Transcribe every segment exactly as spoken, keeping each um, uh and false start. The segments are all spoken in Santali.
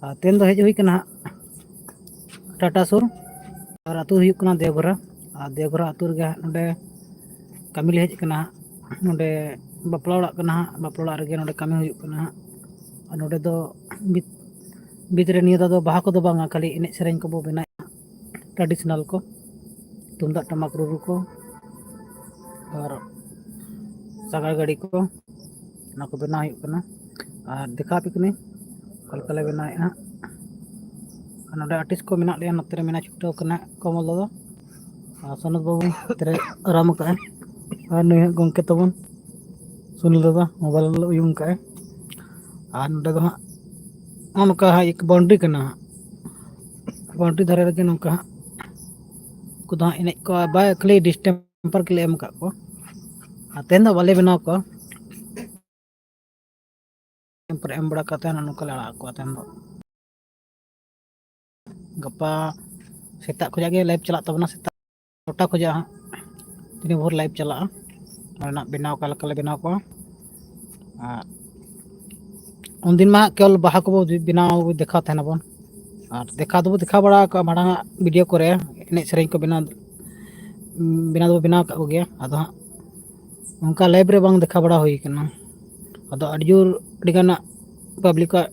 ᱟᱨ ᱛᱮᱦᱮᱧ ᱫᱚ ᱦᱮᱡ ᱦᱩᱭ ᱠᱟᱱᱟ ᱦᱟᱸᱜ ᱴᱟᱴᱟ ᱥᱩᱨ, ᱟᱨ ᱟᱹᱛᱩ ᱦᱩᱭᱩᱜ ᱠᱟᱱᱟ ᱫᱮᱣᱜᱷᱚᱨᱟ᱾ ᱟᱨ ᱫᱮᱣᱜᱷᱚᱨᱟ ᱟᱹᱛᱩ ᱨᱮᱜᱮ ᱦᱟᱸᱜ ᱱᱚᱰᱮ ᱠᱟᱹᱢᱤ ᱞᱮ ᱦᱮᱡ ᱠᱟᱱᱟ ᱦᱟᱸᱜ᱾ ᱱᱚᱰᱮ ᱵᱟᱯᱞᱟ ᱚᱲᱟᱜ ᱠᱟᱱᱟ ᱦᱟᱸᱜ, ᱵᱟᱯᱞᱟ ᱚᱲᱟᱜ ᱨᱮᱜᱮ ᱱᱚᱰᱮ ᱠᱟᱹᱢᱤ ᱦᱩᱭᱩᱜ ᱠᱟᱱᱟ ᱦᱟᱸᱜ᱾ ᱟᱨ ᱱᱚᱰᱮ ᱫᱚ ᱵᱷᱤᱛ-, ᱵᱷᱤᱛ ᱨᱮ ᱱᱤᱭᱟᱹ ᱫᱷᱟᱣ ᱫᱚ ᱵᱟᱦᱟ ᱠᱚᱫᱚ ᱵᱟᱝᱟ, ᱠᱷᱟᱹᱞᱤ ᱮᱱᱮᱡ ᱥᱮᱨᱮᱧ ᱠᱚᱵᱚ ᱵᱮᱱᱟᱣᱮᱫᱼᱟ, ᱴᱨᱟᱰᱤᱥᱚᱱᱟᱞ ᱠᱚ, ᱛᱩᱢᱫᱟᱜ ᱴᱟᱢᱟᱠ ᱨᱩᱨᱩ ᱠᱚ, ᱟᱨ ᱥᱟᱜᱟᱲ ᱜᱟᱹᱰᱤ ᱠᱚ, ᱚᱱᱟ ᱠᱚ ᱵᱮᱱᱟᱣ ᱦᱩᱭᱩᱜ ᱠᱟᱱᱟ᱾ ᱟᱨ ᱫᱮᱠᱷᱟᱣ ᱟᱯᱮ ᱠᱟᱹᱱᱟᱹᱧ ᱚᱠᱟ ᱞᱮᱠᱟ ᱞᱮ ᱵᱮᱱᱟᱣᱮᱫᱼᱟ ᱦᱟᱸᱜ᱾ ᱟᱨ ᱱᱚᱰᱮ ᱟᱨᱴᱤᱥᱴ ᱠᱚ ᱢᱮᱱᱟᱜ ᱞᱮᱭᱟ, ᱱᱚᱛᱮ ᱨᱮ ᱢᱮᱱᱟᱜ ᱪᱷᱩᱴᱟᱹᱣ ᱠᱟᱱᱟ ᱠᱚᱢᱚᱞ ᱫᱟᱫᱟ, ᱟᱨ ᱥᱚᱱᱚᱛ ᱵᱟᱹᱵᱩ ᱱᱚᱛᱮ ᱨᱮ ᱟᱨᱟᱢ ᱟᱠᱟᱫᱼᱟᱭ, ᱟᱨ ᱱᱩᱭ ᱦᱟᱸᱜ ᱜᱚᱢᱠᱮ ᱛᱟᱵᱚᱱ ᱥᱩᱱᱤᱞ ᱫᱟᱫᱟ ᱢᱳᱵᱟᱭᱤᱞ ᱩᱭᱩᱝ ᱠᱟᱜᱼᱟᱭ᱾ ᱟᱨ ᱱᱚᱰᱮ ᱫᱚ ᱦᱟᱸᱜ ᱱᱚᱜᱼᱚ ᱱᱚᱝᱠᱟ ᱦᱟᱸᱜ ᱵᱟᱣᱩᱱᱰᱨᱤ ᱠᱟᱱᱟ ᱦᱟᱸᱜ, ᱵᱟᱣᱩᱱᱰᱨᱤ ᱫᱷᱟᱨᱮ ᱨᱮᱜᱮ ᱱᱚᱝᱠᱟ ᱦᱟᱸᱜ ᱩᱱᱠᱩ ᱫᱚ ᱦᱟᱸᱜ ᱮᱱᱮᱡ ᱠᱚ ᱵᱟᱭ ᱠᱷᱟᱹᱞᱤ ᱰᱤᱥᱴᱮᱢᱯᱟᱨ ᱜᱮᱞᱮ ᱮᱢ ᱟᱠᱟᱫ ᱠᱚᱣᱟ᱾ ᱟᱨ ᱛᱮᱦᱮᱧ ᱫᱚ ᱵᱟᱞᱮ ᱵᱮᱱᱟᱣ ᱠᱚᱣᱟ, ᱰᱤᱥᱴᱮᱢᱯᱟᱨ ᱮᱢ ᱵᱟᱲᱟ ᱠᱟᱛᱮ ᱱᱚᱜᱼᱚ ᱱᱚᱝᱠᱟ ᱞᱮ ᱟᱲᱟᱜ ᱠᱚᱣᱟ ᱛᱮᱦᱮᱧ ᱫᱚ᱾ ᱜᱟᱯᱟ ᱥᱮᱛᱟᱜ ᱠᱷᱚᱱᱟᱜ ᱜᱮ ᱞᱟᱭᱤᱵᱷ ᱪᱟᱞᱟᱜ ᱛᱟᱵᱚᱱᱟ, ᱥᱮᱛᱟᱜ ᱪᱷᱚᱴᱟ ᱠᱷᱚᱱᱟᱜ ᱦᱟᱸᱜ ᱛᱤᱱᱟᱹᱜ ᱵᱷᱳᱨ ᱞᱟᱭᱤᱵᱷ ᱪᱟᱞᱟᱜᱼᱟ, ᱚᱱᱟ ᱨᱮᱱᱟᱜ ᱵᱮᱱᱟᱣ ᱚᱠᱟ ᱞᱮᱠᱟ ᱞᱮ ᱵᱮᱱᱟᱣ ᱠᱚᱣᱟ᱾ ᱟᱨ ᱩᱱᱫᱤᱱ ᱢᱟ ᱦᱟᱸᱜ ᱠᱮᱣᱚᱞ ᱵᱟᱦᱟ ᱠᱚᱵᱚ ᱵᱮᱱᱟᱣ ᱫᱮᱠᱷᱟᱣ ᱛᱟᱦᱮᱱᱟᱵᱚᱱ, ᱟᱨ ᱫᱮᱠᱷᱟᱣ ᱫᱚᱵᱚ ᱫᱮᱠᱷᱟᱣ ᱵᱟᱲᱟ ᱟᱠᱟᱫᱼᱟ ᱢᱟᱲᱟᱝ ᱟᱜ ᱵᱷᱤᱰᱤᱭᱳ ᱠᱚᱨᱮ, ᱮᱱᱮᱡ ᱥᱮᱨᱮᱧ ᱠᱚ ᱵᱮᱱᱟᱣ, ᱵᱮᱱᱟᱣ ᱫᱚᱵᱚ ᱵᱮᱱᱟᱣ ᱟᱠᱟᱫ ᱠᱚᱜᱮᱭᱟ᱾ ᱟᱫᱚ ᱦᱟᱸᱜ ᱚᱱᱠᱟ ᱞᱟᱭᱤᱵᱷ ᱨᱮ ᱵᱟᱝ ᱫᱮᱠᱷᱟᱣ ᱵᱟᱲᱟ ᱦᱩᱭ ᱠᱟᱱᱟ᱾ ᱟᱫᱚ ᱟᱹᱰᱤ ᱡᱳᱨ ᱟᱹᱰᱤ ᱜᱟᱱᱟᱜ ᱯᱟᱵᱽᱞᱤᱠᱟᱜ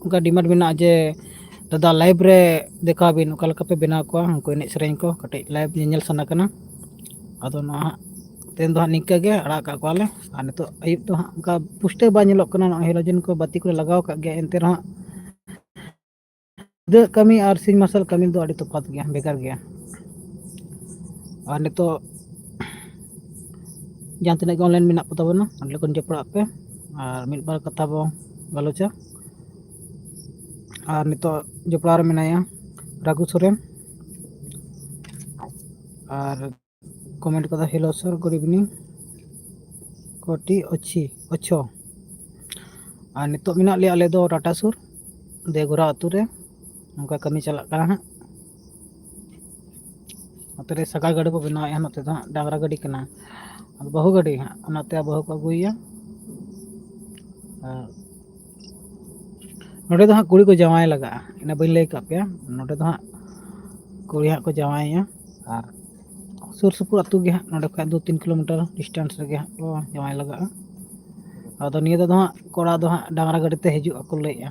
ᱚᱱᱠᱟ ᱰᱤᱢᱟᱱᱰ ᱢᱮᱱᱟᱜᱼᱟ ᱡᱮ, "ᱫᱟᱫᱟ, ᱞᱟᱭᱤᱵᱷ ᱨᱮ ᱫᱮᱠᱷᱟᱣ ᱵᱤᱱ, ᱚᱠᱟ ᱞᱮᱠᱟ ᱯᱮ ᱵᱮᱱᱟᱣ ᱠᱚᱣᱟ ᱩᱱᱠᱩ ᱮᱱᱮᱡ ᱥᱮᱨᱮᱧ ᱠᱚ, ᱠᱟᱹᱴᱤᱡ ᱞᱟᱭᱤᱵᱷ ᱧᱮᱧᱮᱞ ᱥᱟᱱᱟ ᱠᱟᱱᱟ᱾" ᱟᱫᱚ ᱱᱚᱣᱟ ᱦᱟᱸᱜ ᱛᱮᱦᱮᱧ ᱫᱚ ᱦᱟᱸᱜ ᱱᱤᱝᱠᱟᱹ ᱜᱮ ᱟᱲᱟᱜ ᱠᱟᱜ ᱠᱚᱣᱟᱞᱮ᱾ ᱟᱨ ᱱᱤᱛᱚᱜ ᱟᱹᱭᱩᱵ ᱫᱚ ᱦᱟᱸᱜ ᱚᱱᱠᱟ ᱯᱩᱥᱴᱟᱹᱣ ᱵᱟᱭ ᱧᱮᱞᱚᱜ ᱠᱟᱱᱟ, ᱱᱚᱜᱼᱚᱭ ᱦᱮᱞᱳᱡᱮᱱ ᱠᱚ ᱵᱟᱹᱛᱤ ᱠᱚᱞᱮ ᱞᱟᱜᱟᱣ ᱠᱟᱜ ᱜᱮᱭᱟ, ᱮᱱᱛᱮ ᱨᱮᱦᱚᱸ ᱧᱤᱫᱟᱹ ᱠᱟᱹᱢᱤ ᱟᱨ ᱥᱤᱧ ᱢᱟᱨᱥᱟᱞ ᱠᱟᱹᱢᱤ ᱫᱚ ᱟᱹᱰᱤ ᱛᱚᱯᱷᱟᱛ ᱜᱮᱭᱟ, ᱵᱷᱮᱜᱟᱨ ᱜᱮᱭᱟ᱾ ᱟᱨ ᱱᱤᱛᱚᱜ ᱡᱟᱦᱟᱸ ᱛᱤᱱᱟᱹᱜ ᱜᱮ ᱚᱱᱞᱟᱭᱤᱱ ᱢᱮᱱᱟᱜ ᱠᱚ ᱛᱟᱵᱚᱱᱟ, ᱚᱸᱰᱮ ᱠᱷᱚᱱ ᱡᱚᱯᱲᱟᱜ ᱯᱮ ᱟᱨ ᱢᱤᱫ ᱵᱟᱨ ᱠᱟᱛᱷᱟ ᱵᱚᱱ ᱜᱟᱞᱚᱪᱟ᱾ ᱟᱨ ᱱᱤᱛᱚᱜ ᱡᱚᱯᱲᱟᱣ ᱨᱮ ᱢᱮᱱᱟᱭᱟ ᱨᱟᱜᱷᱩ ᱥᱚᱨᱮᱱ, ᱟᱨ ᱠᱚᱢᱮᱱᱴ ᱠᱟᱫᱟ, "Hello sir, good evening, ᱠᱚᱴᱤ ᱚᱪᱷᱤ ᱚᱪᱷᱚ?" ᱟᱨ ᱱᱤᱛᱚᱜ ᱢᱮᱱᱟᱜ ᱞᱮᱭᱟ ᱟᱞᱮ ᱫᱚ ᱴᱟᱴᱟ ᱥᱩᱨ ᱫᱮᱜᱷᱚᱨᱟ ᱟᱹᱛᱩ ᱨᱮ, ᱱᱚᱝᱠᱟ ᱠᱟᱹᱢᱤ ᱪᱟᱞᱟᱜ ᱠᱟᱱᱟ ᱦᱟᱸᱜ᱾ ᱱᱚᱛᱮ ᱨᱮ ᱥᱟᱜᱟᱲ ᱜᱟᱹᱰᱤ ᱠᱚ ᱵᱮᱱᱟᱣᱮᱫᱼᱟ, ᱱᱚᱛᱮ ᱫᱚ ᱦᱟᱸᱜ ᱰᱟᱝᱨᱟ ᱜᱟᱹᱰᱤ ᱠᱟᱱᱟ, ᱟᱫᱚ ᱵᱟᱹᱦᱩ ᱜᱟᱹᱰᱤ ᱦᱟᱸᱜ, ᱚᱱᱟᱛᱮ ᱵᱟᱹᱦᱩ ᱠᱚ ᱟᱹᱜᱩᱭᱮᱭᱟ᱾ ᱟᱨ ᱱᱚᱰᱮ ᱫᱚ ᱦᱟᱸᱜ ᱠᱩᱲᱤ ᱠᱚ ᱡᱟᱶᱟᱭ ᱞᱟᱜᱟᱜᱼᱟ, ᱤᱱᱟᱹ ᱵᱟᱹᱧ ᱞᱟᱹᱭ ᱟᱠᱟᱫ ᱯᱮᱭᱟ᱾ ᱱᱚᱰᱮ ᱫᱚ ᱦᱟᱸᱜ ᱠᱩᱲᱤ ᱦᱟᱸᱜ ᱠᱚ ᱡᱟᱶᱟᱭᱮᱭᱟ, ᱟᱨ ᱥᱩᱨ ᱥᱩᱯᱩᱨ ᱟᱹᱛᱩ ᱜᱮ ᱦᱟᱸᱜ, ᱱᱚᱰᱮ ᱠᱷᱚᱱ ᱫᱩ ᱛᱤᱱ ᱠᱤᱞᱳᱢᱤᱴᱟᱨ ᱰᱤᱥᱴᱮᱱᱥ ᱨᱮᱜᱮ ᱦᱟᱸᱜ ᱠᱚ ᱡᱟᱶᱟᱭ ᱞᱟᱜᱟᱜᱼᱟ᱾ ᱟᱫᱚ ᱱᱤᱭᱟᱹ ᱫᱚ ᱦᱟᱸᱜ ᱠᱚᱲᱟ ᱫᱚ ᱦᱟᱸᱜ ᱰᱟᱝᱨᱟ ᱜᱟᱹᱰᱤ ᱛᱮ ᱦᱤᱡᱩᱜ ᱟᱠᱚ ᱞᱟᱹᱭᱮᱜᱼᱟ,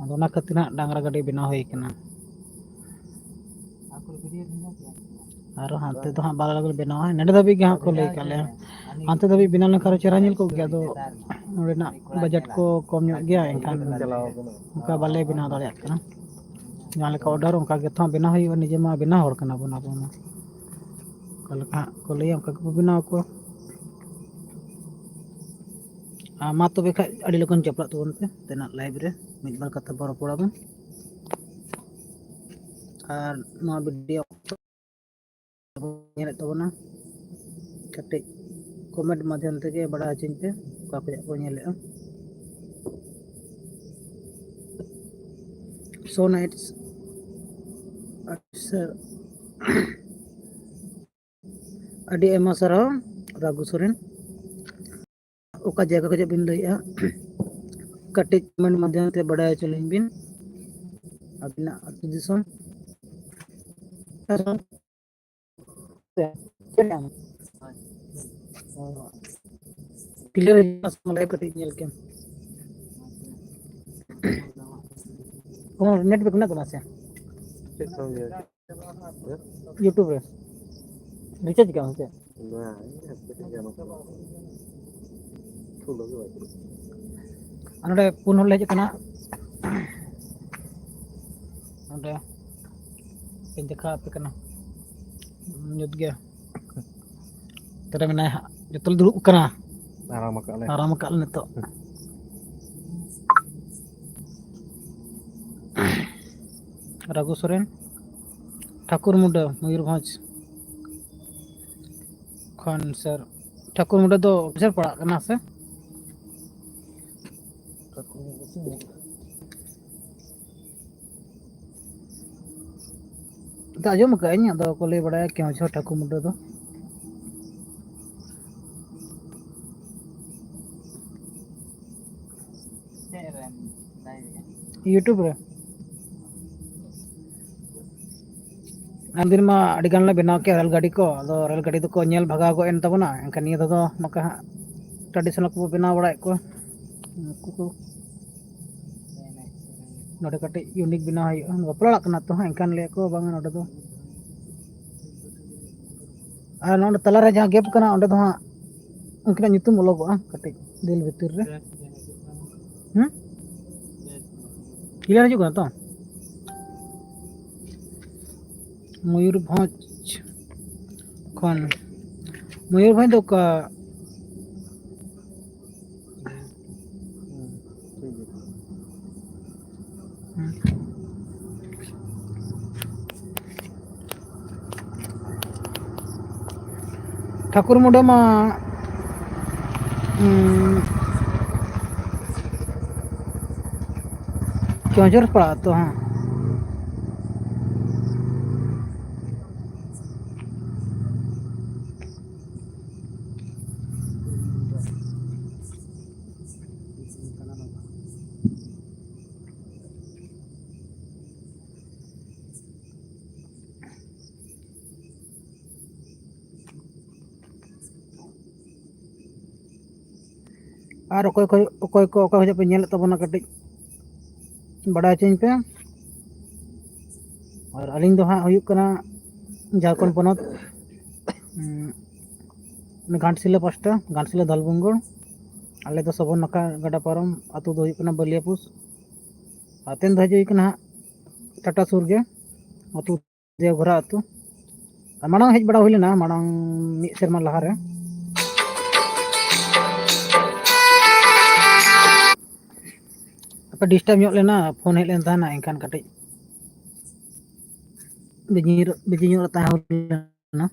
ᱟᱫᱚ ᱚᱱᱟ ᱠᱷᱟᱹᱛᱤᱨ ᱦᱟᱸᱜ ᱰᱟᱝᱨᱟ ᱜᱟᱹᱰᱤ ᱵᱮᱱᱟᱣ ᱦᱩᱭ ᱠᱟᱱᱟ᱾ ᱟᱨ ᱦᱟᱱᱛᱮ ᱫᱚ ᱦᱟᱸᱜ ᱵᱟᱞᱮ ᱵᱮᱱᱟᱣᱟ, ᱱᱚᱰᱮ ᱫᱷᱟᱹᱵᱤᱡ ᱜᱮ ᱦᱟᱸᱜ ᱠᱚ ᱞᱟᱹᱭ ᱠᱟᱜ ᱞᱮᱭᱟ᱾ ᱦᱟᱱᱛᱮ ᱫᱷᱟᱹᱵᱤᱡ ᱵᱮᱱᱟᱣ ᱞᱮᱱᱠᱷᱟᱱ ᱟᱨᱚ ᱪᱮᱦᱨᱟ ᱧᱮᱞ ᱠᱚᱜ ᱜᱮᱭᱟ, ᱟᱫᱚ ᱱᱚᱰᱮᱱᱟᱜ ᱵᱟᱡᱮᱴ ᱠᱚ ᱠᱚᱢ ᱧᱚᱜ ᱜᱮᱭᱟ, ᱮᱱᱠᱷᱟᱱ ᱪᱟᱞᱟᱣ ᱠᱟᱱᱟ᱾ ᱚᱱᱠᱟ ᱵᱟᱞᱮ ᱵᱮᱱᱟᱣ ᱫᱟᱲᱮᱭᱟᱜ ᱠᱟᱱᱟ᱾ ᱡᱟᱦᱟᱸ ᱞᱮᱠᱟ ᱚᱰᱟᱨ ᱚᱱᱠᱟ ᱜᱮ ᱛᱚ ᱦᱟᱸᱜ ᱵᱮᱱᱟᱣ ᱦᱩᱭᱩᱜᱼᱟ, ᱱᱤᱡᱮ ᱢᱟ ᱵᱮᱱᱟᱣ ᱦᱚᱲ ᱠᱟᱱᱟ ᱵᱚᱱ ᱟᱵᱚ ᱢᱟ᱾ ᱚᱠᱟ ᱞᱮᱠᱟ ᱦᱟᱸᱜ ᱠᱚ ᱞᱟᱹᱭᱟ ᱚᱱᱠᱟ ᱜᱮᱵᱚ ᱵᱮᱱᱟᱣ ᱟᱠᱚᱣᱟ᱾ ᱟᱨ ᱢᱟ ᱛᱚᱵᱮ ᱠᱷᱟᱡ ᱟᱹᱰᱤ ᱞᱚᱜᱚᱱ ᱡᱚᱯᱲᱟᱜ ᱛᱟᱵᱚᱱ ᱯᱮ ᱛᱮᱱᱟᱜ ᱞᱟᱭᱤᱵᱷ ᱨᱮ, ᱢᱤᱫ ᱵᱟᱨ ᱠᱟᱛᱷᱟ ᱵᱚ ᱨᱚᱯᱚᱲ ᱟᱵᱚᱱ᱾ ᱟᱨ ᱱᱚᱣᱟ ᱵᱷᱤᱰᱤᱭᱳ ᱧᱮᱞᱮᱫ ᱛᱟᱵᱚᱱᱟ, ᱠᱟᱹᱴᱤᱡ ᱠᱚᱢᱮᱱᱴ ᱢᱟᱫᱽᱫᱷᱚᱢ ᱛᱮᱜᱮ ᱵᱟᱲᱟᱭ ᱦᱚᱪᱚᱧ ᱯᱮ, ᱚᱠᱟ ᱠᱷᱚᱱᱟᱜ ᱠᱚ ᱧᱮᱞᱮᱫᱼᱟ᱾ So nice. ᱟᱪᱪᱷᱟ, ᱟᱹᱰᱤ ᱟᱭᱢᱟ ᱥᱟᱨᱦᱟᱣ ᱨᱟᱜᱷᱩ ᱥᱚᱨᱮᱱ᱾ ᱚᱠᱟ ᱡᱟᱭᱜᱟ ᱠᱷᱚᱱᱟᱜ ᱵᱤᱱ ᱞᱟᱹᱭᱮᱫᱼᱟ? ᱠᱟᱹᱴᱤᱡ ᱠᱚᱢᱮᱱᱴ ᱢᱟᱫᱽᱫᱷᱚᱢ ᱛᱮ ᱵᱟᱲᱟᱭ ᱦᱚᱪᱚ ᱞᱤᱧ ᱵᱤᱱ, ᱟᱹᱵᱤᱱᱟᱜ ᱟᱹᱛᱩ ᱫᱤᱥᱚᱢ᱾ ᱠᱞᱤᱭᱟᱨ ᱦᱤᱡᱩᱜ ᱠᱟᱱᱟ ᱥᱮ ᱵᱟᱝ? ᱞᱟᱭᱤᱵᱷ ᱠᱟᱹᱴᱤᱡ ᱧᱮᱞ ᱠᱮᱢ᱾ ᱠᱳᱱᱳ ᱱᱮᱴ ᱯᱮᱠ ᱢᱮᱱᱟᱜ ᱛᱟᱢᱟ ᱥᱮ? ᱪᱮᱫ ᱠᱚᱢ ᱧᱮᱞ? YouTube ᱨᱮ ᱨᱤᱪᱟᱨᱡᱽ ᱠᱟᱜ ᱟᱢ ᱥᱮ? ᱵᱟᱝ, ᱤᱧ ᱫᱚ ᱠᱟᱹᱴᱤᱡ ᱜᱟᱱᱚᱜ ᱠᱟᱱᱟ᱾ ᱯᱷᱩᱞ ᱜᱮ ᱵᱟᱭ ᱯᱩᱨᱟᱹᱜ ᱠᱟᱱᱟ᱾ ᱟᱨ ᱱᱚᱰᱮ ᱯᱩᱱ ᱦᱚᱲ ᱞᱮ ᱦᱮᱡ ᱟᱠᱟᱱᱟ᱾ ᱱᱚᱰᱮ ᱤᱧ ᱫᱮᱠᱷᱟᱣ ᱟᱯᱮ ᱠᱟᱱᱟ, ᱧᱩᱛ ᱜᱮ᱾ ᱛᱟᱨᱮ ᱢᱮᱱᱟᱭᱟ ᱦᱟᱸᱜ, ᱡᱚᱛᱚ ᱞᱮ ᱫᱩᱲᱩᱵ ᱟᱠᱟᱱᱟ᱾ ᱟᱨᱟᱢ ᱟᱠᱟᱫ ᱞᱮ᱾ ᱟᱨᱟᱢ ᱟᱠᱟᱫ ᱞᱮ ᱱᱤᱛᱚᱜ᱾ ᱨᱟᱹᱜᱷᱩ ᱥᱚᱨᱮᱱ, ᱴᱷᱟᱹᱠᱩᱨ ᱢᱩᱰᱟᱹ, ᱢᱚᱭᱩᱨᱵᱷᱚᱸᱡᱽ ᱠᱷᱚᱱ᱾ ᱥᱮᱨ, ᱴᱷᱟᱹᱠᱩᱨ ᱢᱩᱰᱟᱹ ᱫᱚ ᱚᱯᱷᱤᱥᱟᱨ ᱯᱟᱲᱟᱜ ᱠᱟᱱᱟ ᱥᱮ? ᱟᱫᱚ ᱟᱸᱡᱚᱢ ᱟᱠᱟᱫ ᱟᱹᱧ, ᱟᱫᱚ ᱠᱚ ᱞᱟᱹᱭ ᱵᱟᱲᱟᱭᱟ ᱠᱮᱣᱡᱷᱚᱨ ᱴᱷᱟᱹᱠᱩᱨ ᱢᱩᱰᱟᱹ ᱫᱚ᱾ ᱪᱮᱫ ᱨᱮᱱ? YouTube ᱨᱮ᱾ ᱟᱨ ᱫᱤᱱ ᱢᱟ ᱟᱹᱰᱤ ᱜᱟᱱ ᱞᱮ ᱵᱮᱱᱟᱣ ᱠᱮᱫ ᱨᱮᱹᱞ ᱜᱟᱹᱰᱤ ᱠᱚ, ᱟᱫᱚ ᱨᱮᱹᱞ ᱜᱟᱹᱰᱤ ᱫᱚᱠᱚ ᱧᱮᱞ ᱵᱷᱟᱜᱟᱣ ᱜᱚᱫ ᱮᱱ ᱛᱟᱵᱚᱱᱟ᱾ ᱮᱱᱠᱷᱟᱱ ᱱᱤᱭᱟᱹ ᱫᱷᱟᱣ ᱫᱚ ᱱᱚᱝᱠᱟ ᱦᱟᱸᱜ ᱴᱨᱟᱰᱤᱥᱚᱱᱟᱞ ᱠᱚᱵᱚ ᱵᱮᱱᱟᱣ ᱵᱟᱲᱟᱭᱮᱫ ᱠᱚᱣᱟ᱾ ᱩᱱᱠᱩ ᱠᱚ ᱱᱚᱰᱮ ᱠᱟᱹᱴᱤᱡ ᱤᱭᱩᱱᱤᱠ ᱵᱮᱱᱟᱣ ᱦᱩᱭᱩᱜᱼᱟ᱾ ᱵᱟᱯᱞᱟ ᱚᱲᱟᱜ ᱠᱟᱱᱟ ᱛᱚ ᱦᱟᱸᱜ, ᱮᱱᱠᱷᱟᱱ ᱞᱟᱹᱭ ᱟᱠᱚ ᱵᱟᱝ ᱱᱚᱰᱮ ᱫᱚ᱾ ᱟᱨ ᱱᱚᱰᱮ ᱛᱟᱞᱟᱨᱮ ᱡᱟᱦᱟᱸ ᱜᱮᱯ ᱠᱟᱱᱟ, ᱚᱸᱰᱮ ᱫᱚ ᱦᱟᱸᱜ ᱩᱱᱠᱤᱱᱟᱜ ᱧᱩᱛᱩᱢ ᱚᱞᱚᱜᱚᱜᱼᱟ ᱠᱟᱹᱴᱤᱡ ᱫᱤᱞ ᱵᱷᱤᱛᱤᱨ ᱨᱮ᱾ ᱦᱩᱸ? ᱠᱞᱤᱭᱟᱨ ᱦᱤᱡᱩᱜ ᱠᱟᱱᱟ ᱛᱚ? ᱢᱚᱭᱩᱨᱵᱷᱚᱸᱡᱽ ᱠᱷᱚᱱ, ᱢᱚᱭᱩᱨᱵᱷᱚᱸᱡᱽ ᱫᱚ ᱚᱠᱟ? ᱦᱩᱸ᱾ ᱴᱷᱟᱹᱠᱩᱨ ᱢᱩᱰᱟᱹ ᱢᱟ, ᱩᱸ, ᱪᱚᱸᱪᱚᱲ ᱯᱟᱲᱟᱜ ᱟᱛᱚ, ᱦᱮᱸ᱾ ᱟᱨ ᱚᱠᱚᱭ ᱠᱚ, ᱚᱠᱚᱭ ᱠᱚ ᱚᱠᱟ ᱠᱷᱚᱱᱟᱜ ᱯᱮ ᱧᱮᱞᱮᱫ ᱛᱟᱵᱚᱱᱟ, ᱠᱟᱹᱴᱤᱡ ᱵᱟᱰᱟᱭ ᱦᱚᱪᱚᱧ ᱯᱮ᱾ ᱟᱨ ᱟᱹᱞᱤᱧ ᱫᱚ ᱦᱟᱸᱜ ᱦᱩᱭᱩᱜ ᱠᱟᱱᱟ ᱡᱷᱟᱲᱠᱷᱚᱸᱰ ᱯᱚᱱᱚᱛ, ᱩᱸ, ᱜᱷᱟᱴᱥᱤᱞᱟᱹ ᱯᱟᱥᱴᱟ, ᱜᱷᱟᱴᱥᱤᱞᱟᱹ ᱫᱷᱟᱞᱵᱩᱝᱜᱚᱲ᱾ ᱟᱞᱮ ᱫᱚ ᱥᱚᱵᱚᱨ ᱱᱟᱠᱷᱟ ᱜᱟᱰᱟ ᱯᱟᱨᱚᱢ, ᱟᱹᱛᱩ ᱫᱚ ᱦᱩᱭᱩᱜ ᱠᱟᱱᱟ ᱵᱟᱹᱞᱤᱭᱟᱹᱯᱩᱥ᱾ ᱟᱨ ᱛᱮᱦᱮᱧ ᱫᱚ ᱦᱮᱡ ᱦᱩᱭ ᱠᱟᱱᱟ ᱦᱟᱸᱜ ᱴᱟᱴᱟ ᱥᱩᱨ ᱜᱮ, ᱟᱹᱛᱩ ᱫᱮᱣᱜᱷᱚᱨᱟ ᱟᱹᱛᱩ᱾ ᱟᱨ ᱢᱟᱲᱟᱝ ᱦᱮᱡ ᱵᱟᱲᱟ ᱦᱩᱭ ᱞᱮᱱᱟ, ᱢᱟᱲᱟᱝ ᱢᱤᱫ ᱥᱮᱨᱢᱟ ᱞᱟᱦᱟᱨᱮ᱾ ᱟᱯᱮ ᱰᱤᱥᱴᱟᱵᱽ ᱧᱚᱜ ᱞᱮᱱᱟ, ᱯᱷᱳᱱ ᱦᱮᱡ ᱞᱮᱱ ᱛᱟᱦᱮᱱᱟ, ᱮᱱᱠᱷᱟᱱ ᱠᱟᱹᱴᱤᱡ ᱵᱤᱡᱤ, ᱵᱤᱡᱤ ᱧᱚᱜ ᱨᱮ ᱛᱟᱦᱮᱸ ᱦᱩᱭ ᱞᱮᱱᱟ᱾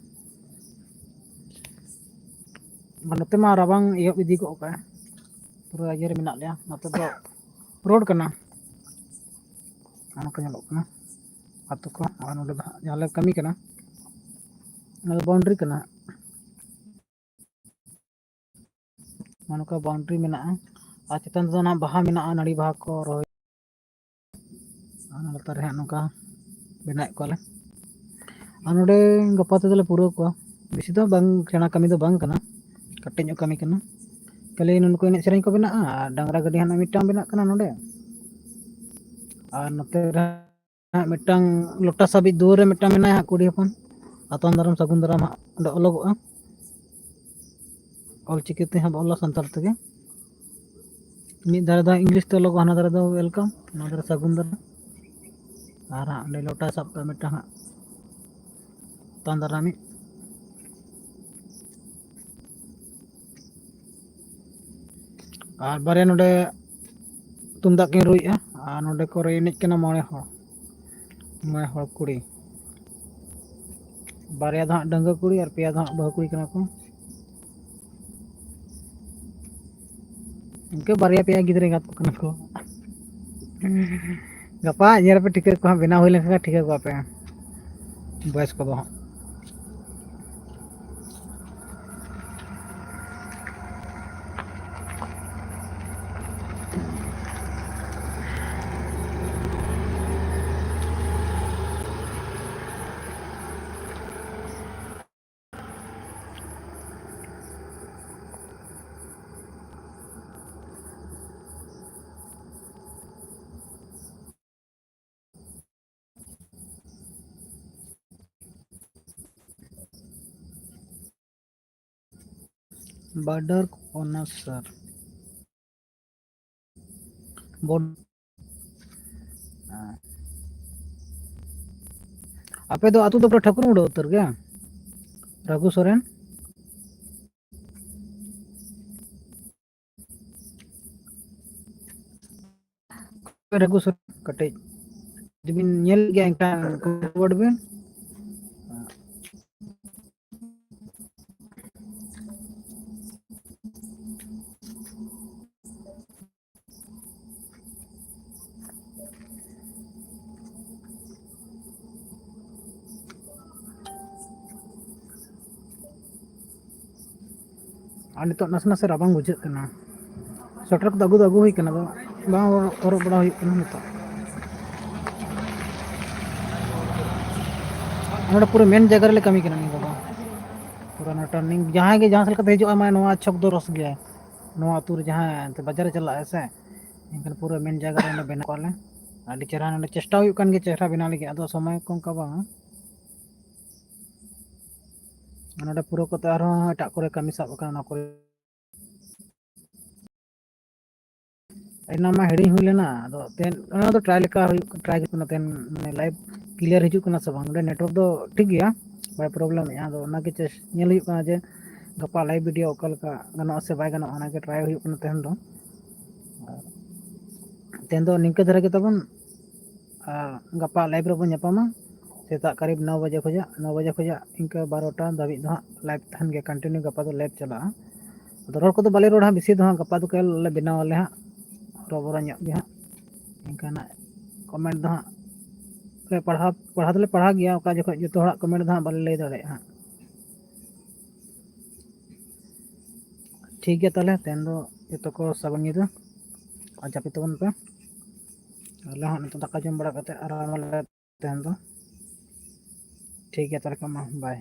ᱱᱚᱛᱮ ᱢᱟ ᱨᱟᱵᱟᱝ ᱮᱦᱚᱵ ᱤᱫᱤ ᱠᱚᱜ ᱠᱟᱜᱼᱟ, ᱯᱩᱨᱟᱹ ᱤᱭᱟᱹ ᱨᱮ ᱢᱮᱱᱟᱜ ᱞᱮᱭᱟ᱾ ᱱᱚᱛᱮ ᱫᱚ ᱨᱳᱰ ᱠᱟᱱᱟ, ᱚᱱᱟ ᱠᱚ ᱧᱮᱞᱚᱜ ᱠᱟᱱᱟ ᱟᱹᱛᱩ ᱠᱚ᱾ ᱟᱨ ᱱᱚᱰᱮ ᱫᱚ ᱦᱟᱸᱜ ᱡᱟᱦᱟᱸ ᱞᱮ ᱠᱟᱹᱢᱤ ᱠᱟᱱᱟ, ᱚᱱᱟ ᱫᱚ ᱵᱟᱣᱩᱱᱰᱟᱨᱤ ᱠᱟᱱᱟ᱾ ᱱᱚᱜᱼᱚ ᱱᱚᱝᱠᱟ ᱵᱟᱣᱩᱱᱰᱟᱨᱤ ᱢᱮᱱᱟᱜᱼᱟ᱾ ᱟᱨ ᱪᱮᱛᱟᱱ ᱨᱮᱫᱚ ᱚᱱᱟ ᱵᱟᱦᱟ ᱢᱮᱱᱟᱜᱼᱟ, ᱱᱟᱹᱲᱤ ᱵᱟᱦᱟ ᱠᱚ ᱨᱚᱦᱚᱭ᱾ ᱚᱱᱟ ᱞᱟᱛᱟᱨ ᱨᱮ ᱦᱟᱸᱜ ᱱᱚᱝᱠᱟ ᱵᱮᱱᱟᱣᱮᱫ ᱠᱚᱣᱟᱞᱮ᱾ ᱟᱨ ᱱᱚᱰᱮ ᱜᱟᱯᱟ ᱛᱮᱫᱚᱞᱮ ᱯᱩᱨᱟᱹᱣ ᱠᱚᱣᱟ᱾ ᱵᱮᱥᱤ ᱫᱚ ᱵᱟᱝ, ᱥᱮᱬᱟ ᱠᱟᱹᱢᱤ ᱫᱚ ᱵᱟᱝ ᱠᱟᱱᱟ, ᱠᱟᱹᱴᱤᱡ ᱧᱚᱜ ᱠᱟᱹᱢᱤ ᱠᱟᱱᱟ᱾ ᱠᱷᱟᱹᱞᱤ ᱱᱩᱠᱩ ᱮᱱᱮᱡ ᱥᱮᱨᱮᱧ ᱠᱚ ᱵᱮᱱᱟᱜᱼᱟ, ᱟᱨ ᱰᱟᱝᱨᱟ ᱜᱟᱹᱰᱤ ᱦᱟᱸᱜ ᱢᱤᱫᱴᱟᱝ ᱵᱮᱱᱟᱜ ᱠᱟᱱᱟ ᱱᱚᱰᱮ᱾ ᱟᱨ ᱱᱚᱛᱮ ᱨᱮ ᱦᱟᱸᱜ ᱢᱤᱫᱴᱟᱝ ᱞᱚᱴᱟ ᱥᱟᱵᱤᱡ ᱫᱩᱣᱟᱹᱨ ᱨᱮ ᱢᱤᱫᱴᱟᱝ ᱢᱮᱱᱟᱭᱟ ᱦᱟᱸᱜ ᱠᱩᱲᱤ ᱦᱚᱯᱚᱱ, ᱟᱛᱟᱝ ᱫᱟᱨᱟᱢ ᱥᱟᱹᱜᱩᱱ ᱫᱟᱨᱟᱢ ᱦᱟᱸᱜ ᱚᱸᱰᱮ ᱚᱞᱚᱜᱚᱜᱼᱟ᱾ ᱚᱞ ᱪᱤᱠᱤ ᱛᱮ ᱦᱟᱸᱜ ᱵᱚ ᱚᱞᱟ ᱥᱟᱱᱛᱟᱲ ᱛᱮᱜᱮ᱾ ᱢᱤᱫ ᱫᱷᱟᱨᱮ ᱫᱚ ᱤᱝᱞᱤᱥ ᱛᱮ ᱚᱞᱚᱜᱚᱜᱼᱟ, ᱦᱟᱱᱟ ᱫᱷᱟᱨᱮ ᱫᱚ ᱣᱮᱞᱠᱟᱢ, ᱱᱚᱣᱟ ᱫᱷᱟᱨᱮ ᱥᱟᱹᱜᱩᱱ ᱫᱟᱨᱟᱢ᱾ ᱟᱨ ᱦᱟᱸᱜ ᱚᱸᱰᱮ ᱞᱚᱴᱟ ᱥᱟᱵ ᱠᱟᱜ ᱢᱤᱫᱴᱟᱝ ᱦᱟᱸᱜ ᱟᱛᱟᱝ ᱫᱟᱨᱟᱢᱤᱡ᱾ ᱟᱨ ᱵᱟᱨᱭᱟ ᱱᱚᱰᱮ ᱛᱩᱢᱫᱟᱜ ᱠᱤᱱ ᱨᱩᱭᱮᱫᱼᱟ, ᱟᱨ ᱱᱚᱰᱮ ᱠᱚ ᱨᱮ ᱮᱱᱮᱡ ᱠᱟᱱᱟ ᱢᱚᱬᱮ ᱦᱚᱲ, ᱢᱚᱬᱮ ᱦᱚᱲ ᱠᱩᱲᱤ᱾ ᱵᱟᱨᱭᱟ ᱫᱚ ᱦᱟᱸᱜ ᱰᱟᱺᱜᱩᱣᱟᱹ ᱠᱩᱲᱤ ᱟᱨ ᱯᱮᱭᱟ ᱫᱚ ᱦᱟᱸᱜ ᱵᱟᱹᱦᱩ ᱠᱩᱲᱤ ᱠᱟᱱᱟ ᱠᱚ᱾ ᱤᱱᱠᱟᱹ ᱵᱟᱨᱭᱟ ᱯᱮᱭᱟ ᱜᱤᱫᱽᱨᱟᱹ ᱮᱸᱜᱟᱛ ᱠᱚ ᱠᱟᱱᱟ ᱠᱚ᱾ ᱜᱟᱯᱟ ᱧᱮᱞ ᱯᱮ, ᱴᱷᱤᱠᱟᱹ ᱠᱚ ᱦᱟᱸᱜ ᱵᱮᱱᱟᱣ ᱦᱩᱭ ᱞᱮᱱᱠᱷᱟᱱ ᱴᱷᱤᱠᱟᱹ ᱠᱚᱣᱟ ᱯᱮ ᱦᱟᱸᱜ ᱵᱚᱭᱮᱥ ᱠᱚᱫᱚ ᱦᱟᱸᱜ᱾ ᱵᱟᱰᱟᱨ ᱚᱱᱟᱨᱥ ᱥᱟᱨ᱾ ᱵᱚᱰ-, ᱦᱮᱸ᱾ ᱟᱯᱮ ᱫᱚ ᱟᱹᱛᱩ ᱫᱚ ᱯᱩᱨᱟᱹ ᱴᱷᱟᱹᱠᱩᱨ ᱢᱩᱸᱰᱟᱹ ᱩᱛᱟᱹᱨ ᱜᱮ? ᱨᱟᱹᱜᱷᱩ ᱥᱚᱨᱮᱱ? ᱨᱟᱹᱜᱷᱩ ᱥᱚᱨᱮᱱ ᱠᱟᱹᱴᱤᱡ ᱡᱩᱫᱤ ᱵᱤᱱ ᱧᱮᱞ ᱜᱮᱭᱟ ᱮᱱᱠᱷᱟᱱ comment ᱵᱤᱱ᱾ ᱟᱨ ᱱᱤᱛᱚᱜ ᱱᱟᱥᱮ ᱱᱟᱥᱮ ᱨᱟᱵᱟᱝ ᱵᱩᱡᱷᱟᱹᱜ ᱠᱟᱱᱟ᱾ ᱥᱳᱭᱮᱴᱟᱨ ᱠᱚᱫᱚ ᱟᱹᱜᱩ ᱫᱚ ᱟᱹᱜᱩ ᱦᱩᱭ ᱠᱟᱱᱟ, ᱟᱫᱚ ᱵᱟᱝ ᱦᱚᱨᱚᱜ ᱵᱟᱲᱟ ᱦᱩᱭᱩᱜ ᱠᱟᱱᱟ ᱱᱤᱛᱚᱜ᱾ ᱱᱚᱰᱮ ᱯᱩᱨᱟᱹ ᱢᱮᱱ ᱡᱟᱭᱜᱟ ᱨᱮᱞᱮ ᱠᱟᱹᱢᱤ ᱠᱟᱱᱟ ᱱᱤᱭᱟᱹ ᱫᱚ᱾ ᱯᱩᱨᱟᱹ ᱱᱚᱣᱟ ᱴᱟᱨᱱᱤᱝ, ᱡᱟᱦᱟᱸᱭ ᱜᱮ ᱡᱟᱦᱟᱸ ᱥᱮᱫ ᱞᱮᱠᱟᱛᱮ ᱦᱤᱡᱩᱜᱼᱟ, ᱢᱟᱱᱮ ᱱᱚᱣᱟ ᱪᱷᱚᱠ ᱫᱚ ᱨᱚᱥ ᱜᱮᱭᱟ᱾ ᱱᱚᱣᱟ ᱟᱹᱛᱩ ᱨᱮ ᱡᱟᱦᱟᱸᱭ ᱮᱱᱛᱮ ᱵᱟᱡᱟᱨ ᱮ ᱪᱟᱞᱟᱜᱼᱟ ᱥᱮ, ᱮᱱᱠᱷᱟᱱ ᱯᱩᱨᱟᱹ ᱢᱮᱱ ᱡᱟᱭᱜᱟ ᱨᱮ ᱱᱚᱰᱮ ᱵᱮᱱᱟᱣ ᱠᱚᱣᱟᱞᱮ᱾ ᱟᱹᱰᱤ ᱪᱮᱦᱨᱟ ᱱᱚᱰᱮ ᱪᱮᱥᱴᱟ ᱦᱩᱭᱩᱜ ᱠᱟᱱ ᱜᱮᱭᱟ ᱪᱮᱦᱨᱟ ᱵᱮᱱᱟᱣ ᱞᱟᱹᱜᱤᱫ, ᱟᱫᱚ ᱥᱚᱢᱚᱭ ᱠᱚ ᱚᱱᱠᱟ ᱵᱟᱝᱟ᱾ ᱱᱚᱰᱮ ᱯᱩᱨᱟᱹ ᱠᱚᱛᱮ ᱟᱨᱦᱚᱸ ᱮᱴᱟᱜ ᱠᱚᱨᱮ ᱠᱟᱹᱢᱤ ᱥᱟᱵ ᱟᱠᱟᱱᱟ, ᱚᱱᱟ ᱠᱚᱨᱮ ᱮᱱᱟ ᱢᱟ ᱦᱤᱲᱤᱧ ᱦᱩᱭ ᱞᱮᱱᱟ᱾ ᱟᱫᱚ ᱛᱮᱦᱮᱧ ᱚᱱᱟ ᱫᱚ ᱴᱨᱟᱭ ᱞᱮᱠᱟ ᱦᱩᱭᱩᱜ, ᱴᱨᱟᱭ ᱦᱩᱭᱩᱜ ᱠᱟᱱᱟ ᱛᱮᱦᱮᱧ, ᱢᱟᱱᱮ ᱞᱟᱭᱤᱵᱷ ᱠᱞᱤᱭᱟᱨ ᱦᱤᱡᱩᱜ ᱠᱟᱱᱟ ᱥᱮ ᱵᱟᱝ᱾ ᱱᱚᱰᱮ ᱱᱮᱴᱣᱟᱨᱠ ᱫᱚ ᱴᱷᱤᱠ ᱜᱮᱭᱟ, ᱵᱟᱭ ᱯᱨᱚᱵᱞᱮᱢᱮᱫᱼᱟ᱾ ᱟᱫᱚ ᱚᱱᱟᱜᱮ ᱪᱮᱥ ᱧᱮᱞ ᱦᱩᱭᱩᱜ ᱠᱟᱱᱟ ᱡᱮ ᱜᱟᱯᱟ ᱞᱟᱭᱤᱵᱷ ᱵᱷᱤᱰᱤᱭᱳ ᱚᱠᱟ ᱞᱮᱠᱟ ᱜᱟᱱᱚᱜᱼᱟ ᱥᱮ ᱵᱟᱭ ᱜᱟᱱᱚᱜᱼᱟ, ᱚᱱᱟᱜᱮ ᱴᱨᱟᱭ ᱦᱩᱭᱩᱜ ᱠᱟᱱᱟ ᱛᱮᱦᱮᱧ ᱫᱚ᱾ ᱛᱮᱦᱮᱧ ᱫᱚ ᱱᱤᱝᱠᱟᱹ ᱫᱷᱟᱨᱟ ᱜᱮ ᱛᱟᱵᱚᱱ᱾ ᱟᱨ ᱜᱟᱯᱟ ᱞᱟᱭᱤᱵᱷ ᱨᱮᱵᱚᱱ ᱧᱟᱯᱟᱢᱟ ᱥᱮᱛᱟᱜ ᱠᱟᱨᱤᱵ ᱱᱚ ᱵᱟᱡᱮ ᱠᱷᱚᱱᱟᱜ, ᱱᱚ ᱵᱟᱡᱮ ᱠᱷᱚᱱᱟᱜ ᱤᱱᱠᱟᱹ ᱵᱟᱨᱚᱴᱟ ᱫᱷᱟᱹᱵᱤᱡ ᱫᱚ ᱦᱟᱸᱜ ᱞᱟᱭᱤᱵᱷ ᱛᱟᱦᱮᱱ ᱜᱮᱭᱟ, ᱠᱚᱱᱴᱤᱱᱤᱭᱩ ᱜᱟᱯᱟ ᱫᱚ ᱞᱟᱭᱤᱵᱷ ᱪᱟᱞᱟᱜᱼᱟ᱾ ᱟᱫᱚ ᱨᱚᱲ ᱠᱚᱫᱚ ᱵᱟᱞᱮ ᱨᱚᱲᱟ ᱦᱟᱸᱜ ᱵᱮᱥᱤ ᱫᱚ ᱦᱟᱸᱜ, ᱜᱟᱯᱟ ᱫᱚ ᱠᱟᱹᱡ ᱞᱮ ᱵᱮᱱᱟᱣ ᱟᱞᱮ ᱦᱟᱸᱜ, ᱦᱚᱨᱚᱵᱚᱨᱚ ᱧᱚᱜ ᱜᱮ ᱦᱟᱸᱜ᱾ ᱮᱱᱠᱷᱟᱱ ᱦᱟᱸᱜ ᱠᱚᱢᱮᱱᱴ ᱫᱚ ᱦᱟᱸᱜ ᱞᱮ ᱯᱟᱲᱦᱟᱣ, ᱯᱟᱲᱦᱟᱣ ᱫᱚᱞᱮ ᱯᱟᱲᱦᱟᱣ ᱜᱮᱭᱟ, ᱚᱠᱟ ᱡᱚᱠᱷᱚᱱ ᱡᱚᱛᱚ ᱦᱚᱲᱟᱜ ᱠᱚᱢᱮᱱᱴ ᱫᱚ ᱦᱟᱸᱜ ᱵᱟᱞᱮ ᱞᱟᱹᱭ ᱫᱟᱲᱮᱭᱟᱜᱼᱟ ᱦᱟᱸᱜ᱾ ᱴᱷᱤᱠ ᱜᱮᱭᱟ, ᱛᱟᱦᱚᱞᱮ ᱛᱮᱦᱮᱧ ᱫᱚ ᱡᱚᱛᱚ ᱠᱚ ᱥᱟᱹᱜᱩᱱ ᱧᱤᱫᱟᱹ ᱟᱨ ᱡᱟᱹᱯᱤᱫ ᱛᱟᱵᱚᱱ ᱯᱮ᱾ ᱟᱞᱮ ᱦᱚᱸ ᱱᱤᱛᱚᱜ ᱫᱟᱠᱟ ᱡᱚᱢ ᱵᱟᱲᱟ ᱠᱟᱛᱮ ᱟᱨᱟᱢ ᱟᱞᱮ ᱛᱮᱦᱮᱧ ᱫᱚ᱾ ᱴᱷᱤᱠ ᱜᱮᱭᱟ, ᱛᱟᱦᱚᱞᱮ ᱠᱷᱟᱱ ᱢᱟ, ᱵᱟᱭ᱾